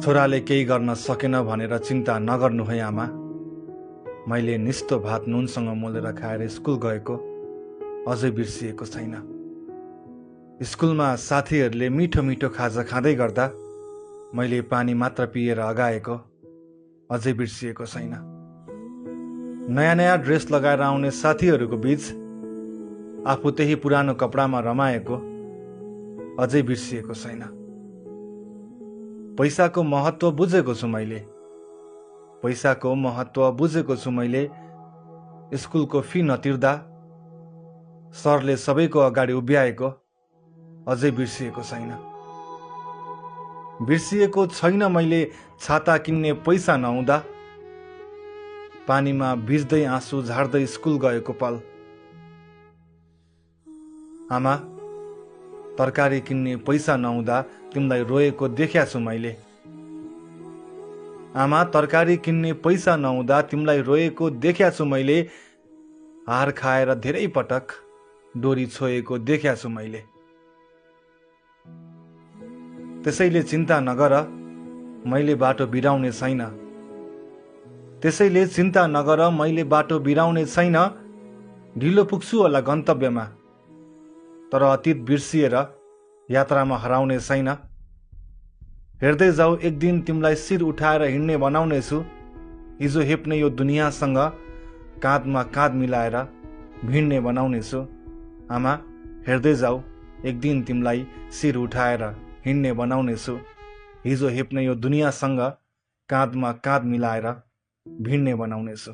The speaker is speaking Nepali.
छोराले केही गर्न सकेन भनेर चिन्ता नगर्नु है आमा। मैले निस्तो भात नुनसँग मोलेर खाएर स्कुल गएको अझै बिर्सिएको छैन। स्कुलमा साथीहरूले मिठो मिठो खाजा खाँदै गर्दा मैले पानी मात्र पिएर अगाएको अझै बिर्सिएको छैन। नयाँ नयाँ ड्रेस लगाएर आउने साथीहरूको बीच आफू त्यही पुरानो कपडामा रमाएको अझै बिर्सिएको छैन। पैसाको महत्त्व बुझेको छु मैले। पैसाको महत्त्व बुझेको छु मैले। स्कुलको फी नतिर्दा सरले सबैको अगाडि उभ्याएको अझै बिर्सिएको छैन। बिर्सिएको छैन मैले छाता किन्ने पैसा नहुँदा पानीमा भिज्दै आँसु झार्दै स्कुल गएको पल। आमा, तरकारी किन्ने पैसा नहुँदा तिमीलाई रोएको देख्या छु मैले। आमा, तरकारी किन्ने पैसा नहुँदा तिमीलाई रोएको देख्या छु मैले। हार खाएर धेरै पटक डोरी छोएको देख्या छु मैले। त्यसैले चिन्ता नगर, मैले बाटो बिराउने छैन। त्यसैले चिन्ता नगर, मैले बाटो बिराउने छैन। ढिलो पुग्छु होला गन्तव्यमा, तर अतीत बिर्सिएर यात्रामा हराउने छैन। हेर्दै जाऊ, एक दिन तिमीलाई शिर उठाएर हिँड्ने बनाउने छु। हिजो हेप्ने यो दुनियाँसँग काँधमा काँध मिलाएर भिड्ने बनाउने छु। आमा, हेर्दै जाऊ, एक दिन तिमीलाई शिर उठाएर हिँड्ने बनाउने छु। हिजो हेप्ने यो दुनियाँसँग काँधमा काँध मिलाएर भिड्ने बनाउने छु।